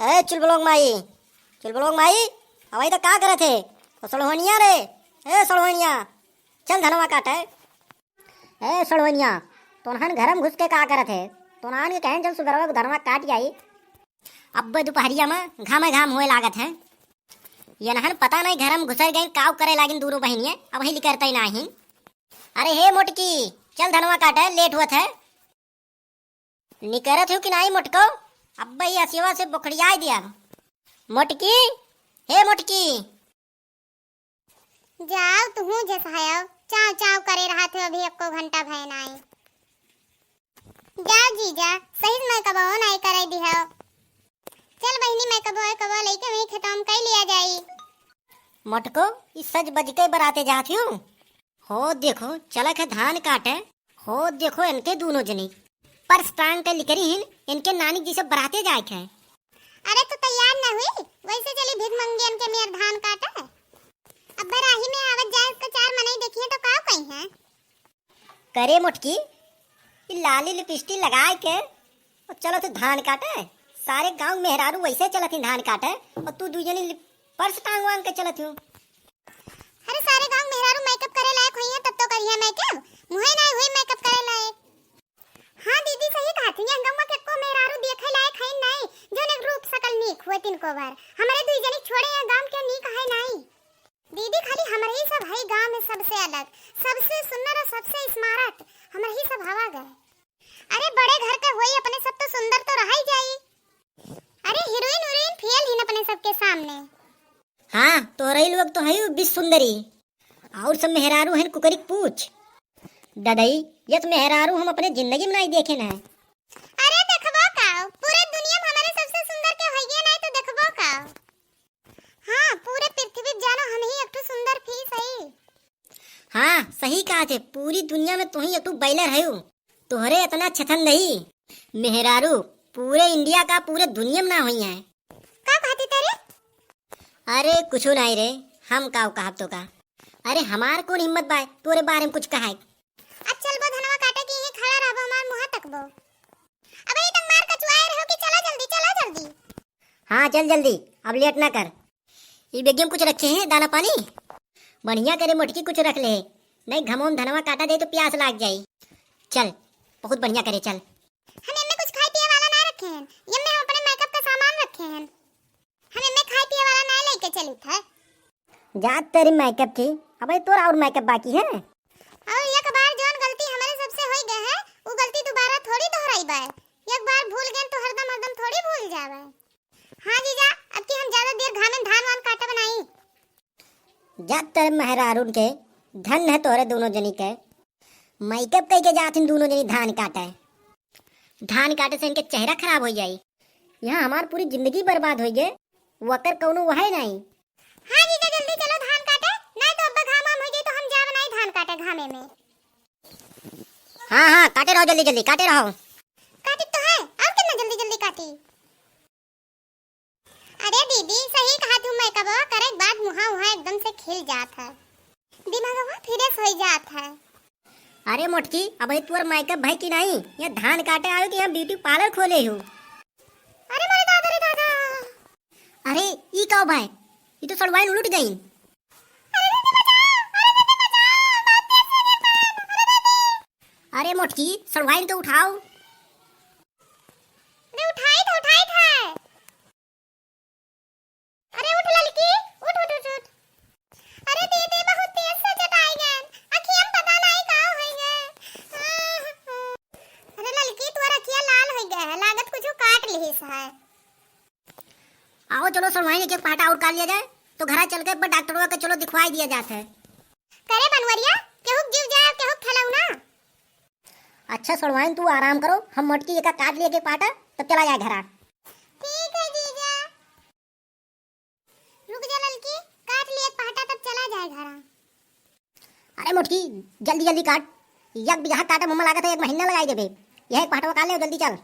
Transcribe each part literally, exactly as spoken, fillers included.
ए चुलबुलोंग माई, चुलबुलोंग माई, अबही तक का करत हे? ओ सड़वनिया रे, ए सड़वनिया, चल धनवा काटे। ए सड़वनिया, तोनहन घरम घुस के का करत हे? तोनहन के कहेन चल सुबेरवा को धनवा काट आई। अब्बे दुपहरिया में घामे घाम होए लागत है। यनहन पता नहीं घरम घुसर गइन, काव करे लागिन दूनो बहिनिये, अबही निकरतइ नाहीं। अरे हे मोटकी, चल धनवा काटे, लेट होत है। निकरत हो कि नाहीं मोटको? अब्बे ई असियवा से बोखड़ियाइ दिया। मोटकी, हे मोटकी। जाओ तुहूँ जस हयो, चाव चाव करे रहत हो, अभी एको घंटा भय नाहीं। जाओ जीजा, सही से मेकअपो नाहीं करे दिहो। चल बहिनी, मेकअपो वेकअपो लइके वहीं खतम कइ लिया जाई। मोटको, ई सज बज के बराते जात हूँ। हो देखो, चलक है धान काटे। हो देखो, इनके दूनो जनी पर्स टांग के निकरी हिन, इनके नानी जी से बराते जाए के है। अरे, तो तैयार न हुई, वैसे चली भीख मंगियन के मेर धान काटे। अब राही में आवत जाए उसका चार मनई देखिए तो का कही है। करे मोटकी, ई लाली लिपस्टिक लगाए के और चलत हूँ धान काटे। सारे गाँव मेहरारू वैसे चलत ही धान काटे और तू दुई जनी लिप-, पर्स टांग वांग के चलत हूँ। अरे सारे गाँव मेहरारू मेकअप करे लायक होई है तब तो करिए मेकअप, मुहे नाहीं हुई मेकअप करे लायक। हाँ दीदी सही कहत ही, गौवा के एको मेहरारू देखे लायक है नाहीं, जोन एक रूप सकल नीक हुए तिनको बार। हमरे दुई जनी छोड़े यहाँ गाँव के नीक है नाहीं। दीदी खाली हमरे ही सब है गाँव में सबसे अलग, सबसे सुंदर और सबसे स्मार्ट, हमरे ही सब हवा गए। अरे बड़े घर के होई, अपने सब तो सुंदर तो रहा ही जाई। अरे हीरोइन हीरोइन फेल ही न अपने सबके सामने। हाँ, तोहरे लोग तो है विश्व सुंदरी, और सब मेहरारू हैं कुकरी पूछ। ददई, ये तो मेहरारू हम अपने जिंदगी में नाहीं देखे न है। अरे देखबो का, पूरे दुनिया में हमरे सबसे सुंदर के होइए नाहीं तो देखबो का। हाँ, पूरे पृथ्वी में जानो हम ही एक ठो सुंदर फीस हई। हाँ, सही कहा थे, पूरी दुनिया में तू ही एक ठो बैलर हयू। तोहरे इतना छथन दही मेहरारू पूरे इंडिया का पूरे दुनिया में ना हुई है। का कहती तेरे? अरे कुछ नाहीं रे, हम का कहब तो का। अरे हमार कौन हिम्मत बाय तोरे बारे में कुछ कहे। अब चलबो धनवा काटे कि यहीं खड़ा रहबो, हमार मुँह तकबो। अब यही तक मार कचुआए रहो कि चला जल्दी, चला जल्दी। हाँ चल जल्दी, अब लेट ना कर। ई बेगियम कुछ रखे हैं दाना पानी? बढ़िया करे मोटकी कुछ रख ले, नहीं घमों धनवा काटा दे तो प्यास लाग जाई। चल, बहुत बढ़िया करे, चल। हम एमे कुछ खाए पिए वाला ना रखे हैं, एमे हम अपने मेकअप का सामान रखे हैं। हम एमे खाए पिए वाला ना लेके चलित है। जा तेरी मेकअप की, अबे तोर और मेकअप बाकी है। और एक बार जौन गलती हमरे सबसे होई गए है, वो गलती दोबारा थोड़ी दोहराई बाय। एक बार भूल गए तो हरदम हरदम थोड़ी भूल जावे। हाँ जीजा, अब की हम ज्यादा देर घामे धान वान काटब नाहीं। जा तेरे मेहरारून के, धन है तोरे दोनों जनी के। मेकअप कई के जात हैं दोनों जनी धान काटे। धान काटे से इनके चेहरा खराब हो जाई। यहाँ हमार पूरी जिंदगी बर्बाद हो गए, वकर कौनो वह नाहीं। हाँ जीजा, जल्दी चलो धान काटे, नाहीं तो अब घाम वाम हो जाई तो हम जाब नाहीं धान काटे घामे में। हाँ हाँ, काटे रहो जल्दी जल्दी, काटे रहो। काटी तो है, और कितना जल्दी जल्दी काटी। अरे दीदी, सही कहा तू, मेकअपवा करे के बाद मुहा उहा एकदम से खिल जात है, दिमागवा फ्रेश हो जात है। अरे मोटकी, अबे तोर मेकअप भई कि नाहीं? ये धान काटे आयो कि यहाँ ब्यूटी पार्लर खोले हो? अरे मोरे दादा रे दादा। अरे ई का भाई, ई तो सड़वाइन उलट गई। अरे दीदी बचाओ, अरे दीदी बचाओ, बहुत तेज से गिरता है, अरे दीदी। अरे मोटकी, सड़वाइन तो उठाओ। अरे उठाई था, उठाई था। अरे उठ ललकी, उठ, उठ, उठ, उठ। अरे दीदी, बहुत तेज से चटाई गए, अखियन पता नहीं का होई गए। अरे ललकी, तोर अखिया लाल होई गए है, लागत कुछ काट लिहिस है। आओ चलो सड़वाइन एक एक पाटा और काट लिया जाए, तो घरा चल के एक बार डॉक्टरवा के चलो दिखवाई दिया जात है। करे बनवरिया, केहू जीव जाए, केहू खेलौना। अच्छा सड़वाइन, तू आराम करो, हम मोटकी एका काट लिए के पाटा, तब चला जाए घरा। ठीक है जीजा। रुक जा ललकी, काट लिए पाटा, तब चला जाए घरा। अरे मोटकी, जल्दी जल्दी काट, एक बीघा काटे में लागत है एक महीना लगाई देबे। यह एक पाटवा काट ले, जल्दी चल।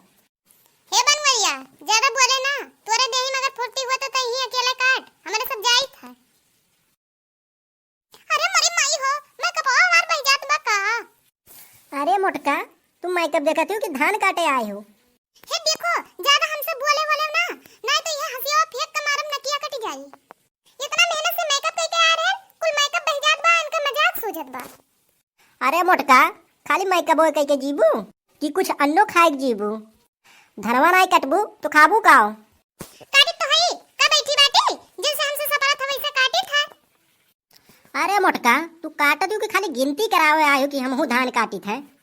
हे बनवरिया, ज्यादा बोले ना, तोरे देही में अगर फुर्ती हुआ तो तही अकेले काट, हमारे सब जाइत है। अरे मोरी माई हो, मेकअपवा हमार बह जात बा का? अरे मोटका, तुम मेकअप देखत हो कि धान काटे आए हो? हे देखो, ज्यादा हमसे बोले बोले ना, नहीं तो ये जत बा। अरे मोटका, खाली मैं कबो कह के जीबू कि कुछ अन्नो खाए के जीबू? धनवा नाई कटबू तो खाबू काओ? काटी तो हई, का बैठी बाटी, जैसे हमसे सपरत हवे वैसे काटी था। अरे मोटका, तू काट दियो कि खाली गिनती करावे आयो कि हमहू धान काटी थे?